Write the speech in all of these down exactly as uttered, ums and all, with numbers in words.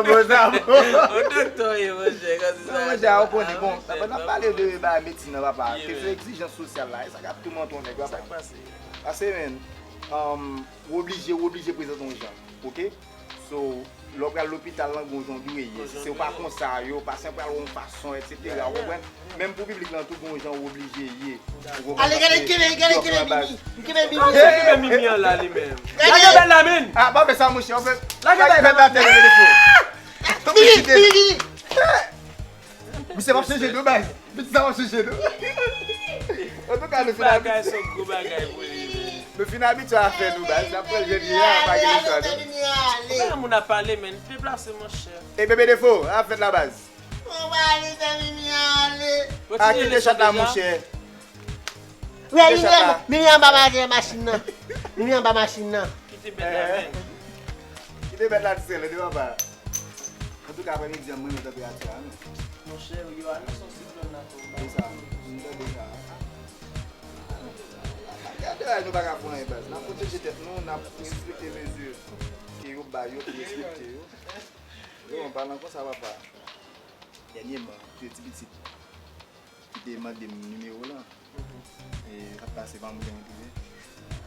Bon, sa bon. Yon doktè w ye, monchè, kòmsi sa. Non, monchè, ou konnen, bon, n ap pale de bagay medsin nan, papa. Kesyon egzijans sosyal la, e sa k ap toumante yon nèg, papa. Sa k pase? Pase, men, um, ou oblije, ou oblije prezante yon jan, oke? So, lè w pral lopital lan, gon jan w dwe ye. Si se w pa konsa, yo, pasyan pral wè yon fason, etsetera, ou konprann? Menm pou piblik lan tou, gon jan w oblije ye. Ou konprann? Ale, gade, kenbe, gade, kenbe Mimi. Kenbe Mimi. Kòmsi kenbe Mimi an la, li menm? Lage bèl la, men! Ah, pa fè sa, monchè. Ou fè, Lage bèl la, fè defo. Mimi, Mimi, Mimi. Misye p ap chanje non, baz. Piti sa p ap chanje non. Antouka, nou fin Bagay abitye. Se yon gwo bagay pou li. Nou fin abitye a fè nou, baz. N ap pran jodi a, pa gen listwa non. Kòman moun ap pale, men? Deplase, monchè. E bebe defo, a fèt la, baz. Mwen pa ale fè Mimi ale. A kite chat la, monchè. Mimi anba machin nan. Mimi anba machin nan. Kite bèl la, men. Kite bèl la, ti sèl, de papa. Antouka, aprè midi an, mwen, mwen tanperati a, men. Monchè, yo anonse yon siklòn la tonbe. Deja, m tande sa. Gade, nou pa ka fè anyen, baz. N ap pwoteje tèt nou, n ap respekte mezi ke yo ba yo pou respekte yo. Yo, an palan konsa, papa, dènyèman, gen ti pitit ki te mande m nimewo lan. E, l ap pase pa m gen touve.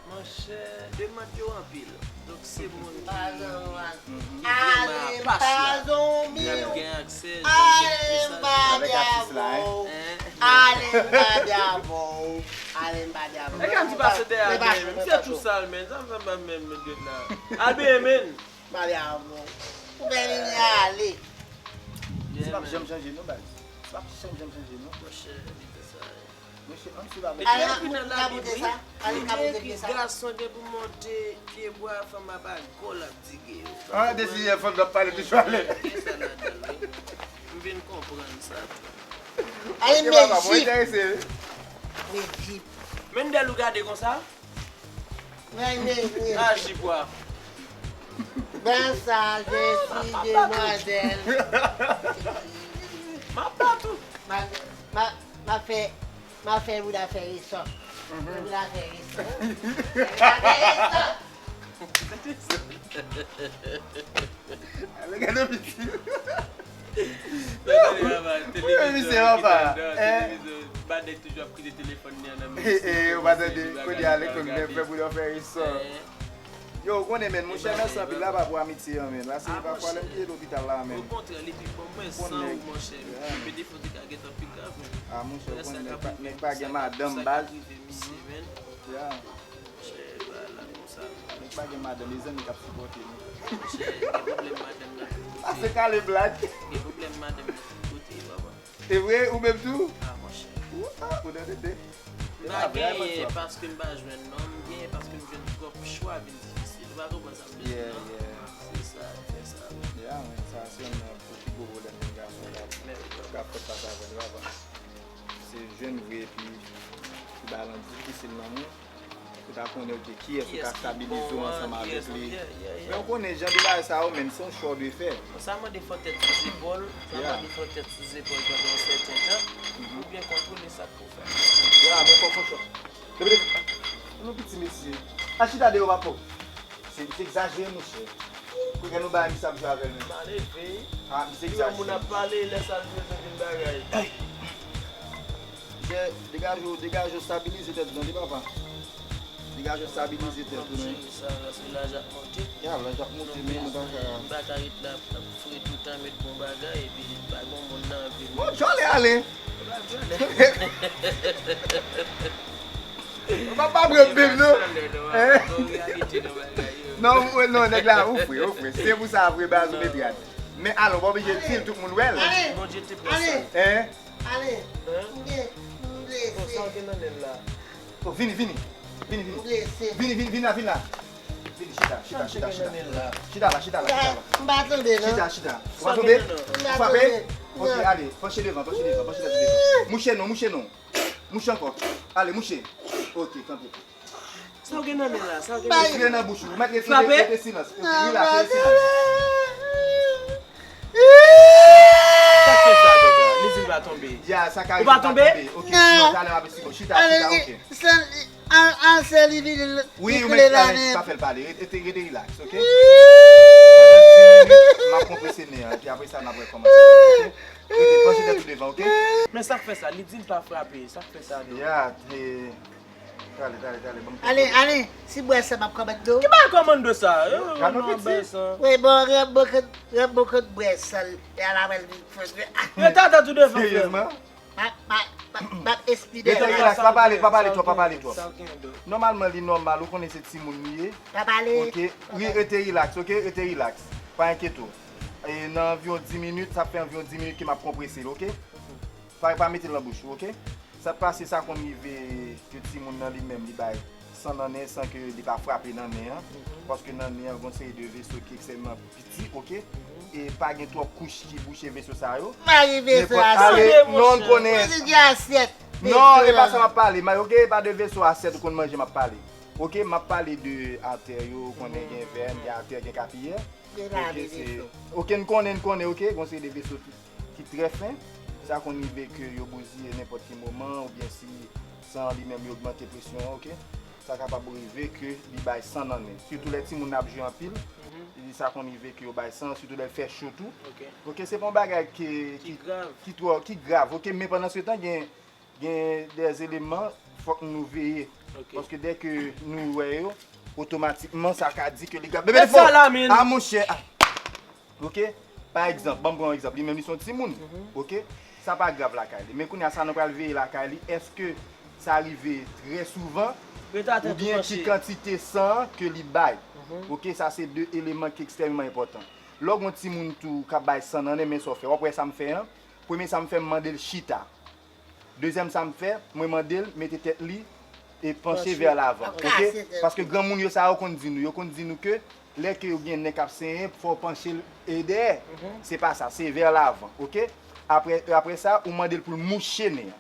Monchè, demann yo anpil. Donk, se moun ki Pa zan mwen. ki vrèman apas la. L ap gen aksè jan kèk mesaj. Avèk atis la, hein? Hein? Ale m pa de avè w. Ale m pa de avè w. E kan ti pase dèyè Albert, men misye tou sal, men. Sa m fè m pa menm met dwèt la. Albert, men. M pa de avè w. Ou bèl vini ale. Se p ap janm chanje non, baz. Se p ap janm, janm chanje non. Monchè, li te sa. Mesye, ann swiv avèk Depi Ale, anpil nan n ap Labib, goute wi. sa. Ale, Li n ap te goute ekri sa. Gason gen pou monte pyebwa, fanm ap agò, l ap di gen yo. Ah, desi yè fanm nan pale toujou ale. Gen sa ladan l, wi. M vin konprann sa. Ale, Ok, papa, mwen Mejip. Enterese. Mejip. Men dèl ou gade konsa? Mwen, Mejip. Aji pwa. Dans sa, je suis demoiselle. M ap bat ou. Ma, ma, ma fè, ma fè bouda fè resò. Bouda fè resò. Bouda fè resò. Ale gade piti. Gade, papa, Wi, misye, papa. Televizyon, badèk toujou ap kite telefòn li an nan men. E, e, ou pa tande, kounye a lekòl, men fè bouda fè resò. Yo, ou konnen, men, monchè, mèsi anpil la, pa pou amitye an, men. Pase pafwa lè m kite lopital la, men. Okontrè, li pi bon mwen san ou, monchè. Bebe defo te ka gentan pi grav, men. Ah, monchè, ou konnen, nèg pa, nèg pa gen madanm, baz. Rive misye, men. Ya. Monchè, bagay la konsa. Nèg pa gen madanm, e zanmi k ap sipòte nou. Monchè, gen pwoblèm madanm nan. Pase kale blag. Gen pwoblèm madanm nan tout kote, papa. E vre, ou menm tou? Ah, monchè. Ou, ah, ou nan tete. M pa genyen paske m pa jwenn non, m genyen paske m jwenn twòp chwa vin difisil. Ou pa konprann sa m vle di non? Se sa, se sa. Ya, men sa se youn nan pi gwo pwoblèm jèn gason k ap, k ap fè fas avè l, papa. Se jwenn vre epi ki ba lan difisil nan men. Ou ta konnen, ok, kiyès ou ka stabilize w ansanm avèk li. Men ou konnen jan de bagay sa yo, men se yon chwa w dwe fè. Sa mande fè tèt sou zepòl, sa mande fè tèt sou zepòl pandan yon sèten tan, pou byen kontwole sa k pou fè. Ya, men fò fò chwa. Bebe, nou piti mesye. Al chita deyò, papa. Se, se egzajere, monchè. Kote nou bay misye ap jwe avè l menm? Malelve. Ah, misye Li wè moun egzajere. Ap pale, lè sa l jwe se vin bagay. Jè, degaje w, degaje w, stabilize tèt ou tande, papa. Degaje w, stabilize tèt ou, men. Cheri, sa, paske laj ap monte. Ya, laj ap monte, men nou pa ka. M pa ka ret la ap fre toutan, met bon bagay, epi pa gen moun nan vil. Bon, jole ale. Pa jole. Ou pa pa pran bib, non. Hein? Gon reyalite nan bagay yo. Non, ou, non, nèg la, ou fre, ou fre. Se pou sa, vre baz ou met rad. Men alò, ou pa oblije di l, tout moun wè l. Ale, Bondye te ale, pase. Hein? ale. Hein? M blese, m Bon, sa w blese. Gen nan men l la. Oh, vini, vini. Vini, M vini. Blese. Vini, vini, vini la, vini la. Vini, chita, chita, chita, chita. Nan men l la. Chita la, chita la, chita la. M pa tande, non. Chita, chita. Ou pa Sa tonbe? gen nan. M pa Frape? tande. Ok, Non. Ale, panche devan, panche devan, panche devan. Mouche non, mouche non. Mouche ankò. Ale, mouche. Ok, kanpe. Sa w gen nan men la? Sa w gen Bay. nan men Retire la? nan bouch ou. Ou mèt retire, Frape. rete silans. Ok, relax, rete silans. Sa k fè sa, doktè? Li di l pa tonbe. Ya, sa ka Ou pa rive, pa tonbe? tonbe. Ok, non, talè m ap esplike w. Chita, chita, ok. An, an sè li vini. Wi, Li ou koule mèt la talè, men. Pa fè l pale. Rete, rete relax, ok? M ap konprese nen an, epi apre sa, n ap wè kòman sa fè, oke? Rete, panche tèt ou devan, oke? Men sa k fè sa, li di l pa frape, sa k fè sa, non? Ya, e, tale, tale, tale, ban m ale, ale, si bwè sa m ap kòmande w. Ki bagay kòmande sa? Yo, non, piti. Wi, bon, Rambo konn, Rambo konn bwè sa, e a la wè l vin fè. Rete atè tou devan, frè. Seryezman? M ap, m ap, m ap, m ap espide. Rete rilaks, pa pale, pa pale twòp, pa pale twòp. Nòmalman, li nòmal, ou konnen se timoun li ye. Pa pale. Oke, ri-, rete rilaks, oke, rete rilaks. Pa enkyete w. E nan anviwon dis minit, sa fè anviwon dis minit ke m ap konprese l, oke? Pa, pa mete l nan bouch ou, oke? Sa k pase, sa konn rive ke timoun nan li menm, li bay san nan nen san ke li pa frape nan nen an. Paske nan nen an, gon seri de veso ki ekstrèmman piti, oke? E pa gen twòp kouch ki bouche veso sa yo. Mari veso a. Ale, non, konnen. Mwen di gen asyèt. Non, e pa sa m ap pale. Ma, oke, e pa de veso asyèt ou konn manje m ap pale. Oke, m ap pale de atè yo, konnen gen vèn, gen atè, gen kapiyè. Oke, se, oke, n konnen, n konnen, oke, gon seri de veso ki, ki trè fen. Sa konn rive ke yo bouziye nenpòt ki moman, oubyen si san li menm li ogmante presyon an, oke? Sa kapab rive ke li bay san nan nen. Sitou lè timoun ap jwe anpil, e sa konn rive ke yo bay san, sitou lè l fè cho tou. Oke, se pa yon bagay ki, ki, ki twò, ki grav, oke? Men pandan se tan, gen, gen de eleman, fòk nou veye. Paske dè ke nou wè yo, otomatikman, sa ka di ke li grav. Bebe Defo! A, monchè, a. Oke? Pa egzanp, ban m pran yon egzanp. Li menm, li se yon timoun. Oke? Sa pa grav lakay li. Men kounye a, sa nou pral veye lakay li, èske sa rive trè souvan? Oubyen ki kantite san ke li bay? Oke? Sa se de eleman ki ekstrèmman enpòtan. Lè w gen yon timoun tou k ap bay san nan nen, men sa w fè. W ap wè sa m fè an. Premye sa m fè, m mande l chita. Dezyèm sa m fè, mwen mande l mete tèt li e panche vè lavan, oke? Paske granmoun yo sa yo konn di nou, yo konn di nou ke lè ke yo gen nen k ap senyen, fò w panche l e dèyè. Se pa sa, se vè lavan, oke? Apre, apre sa, ou mande l pou l mouche nen an.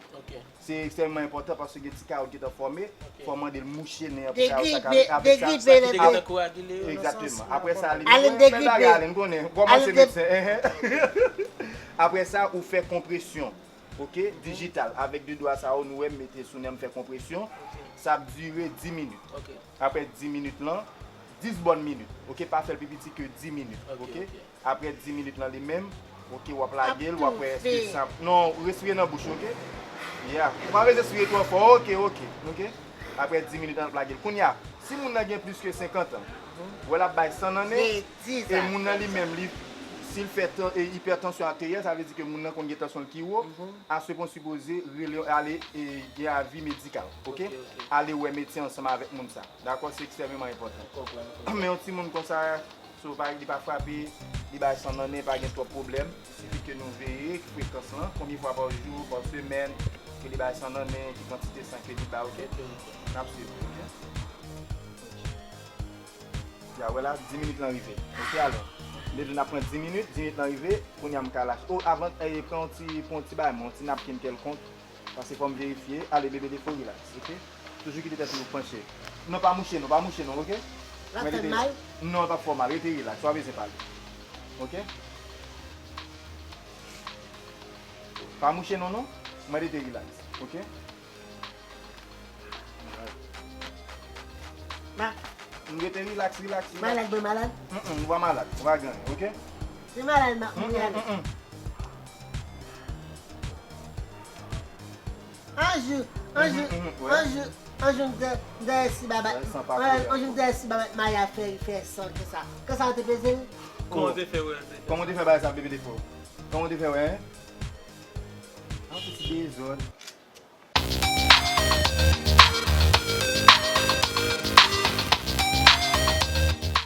Se ekstrèmman enpòtan paske gen ti kawòt ki gentan fòme, fò w mande l mouche nen an pou kawòt sa ka, avèk sa, sa ki te gentan koagile yo nan sans. Egzakteman. Apre sa, li, men bagay, Alen, konnen, kòmanse medsen, enhen. Apre sa, ou fè konpresyon. Oke, dijital, avèk de dwa sa yo, nou wè m mete sou nen m fè konpresyon, sa ap dire dis minit. Apre dis minit lan, dis bòn minit, oke, pa fè l pi piti ke dis minit, oke? Apre dis minit lan li menm, oke, w ap lage l, w ap wè èske sa, non, respire nan bouch, oke? Ya, ou pa bezwen respire twò fò, oke, oke, oke? Apre dis minit lan, w ap lage l. Kounye a, si moun nan gen plis ke senkant an, ou wè l ap bay san nan nen, e moun nan li menm, li, si l fè tan, e, ipètansyon ateryèl, sa vle di ke moun nan konn gen tansyon l ki wo, a se pwen sipoze rele, ale, e, gen avi medikal, oke? Ale wè medsen ansanm avèk moun sa, dakò? Se ekstrèmeman enpòtan. Men yon timoun konsa, so, pa, li pa frape, li bay san nan nen, pa gen twòp pwoblèm. Sifi ke nou veye frekans lan, konbyen fwa pa jou, pa semèn, ke li bay san nan nen, ki kantite san ke li bay, oke? N ap swiv, oke? Ya, wè la, dis minit lan rive. Oke, alò. Depi n ap pran dis minit, dis minit lan rive, kounye a m ka lache. O, avan, e, pran yon ti, pran yon ti bagay, yon ti napkin kèlkonk, paske fò m verifye. Ale, bebe Defo, rilaks, oke? Toujou kite tèt ou panche. Non, pa mouche non, pa mouche non, oke? L ap fè mal? Non, l p ap fè w mal, rete rilaks, w pa bezwen pale. Oke? Pa mouche non, non. Mwen rete rilaks, oke? Ma. M rete rilaks, rilaks, rilaks. Malad, mwen malad? Mm, mm, ou pa malad, ou pa gen anyen, oke? Se malad m ap mouri avè. Mm, mm. Anjou, anjou, anjou, anjou, m te, m te resi ba, ba, anjou, m te resi ba, ba, Maya fè, fè san konsa. Konsa ou te peze l? Kòman w te fè wè? Kòman w te fè bagay sa, bebe Defo? Kòman w te fè wè, en? An piti dezòd.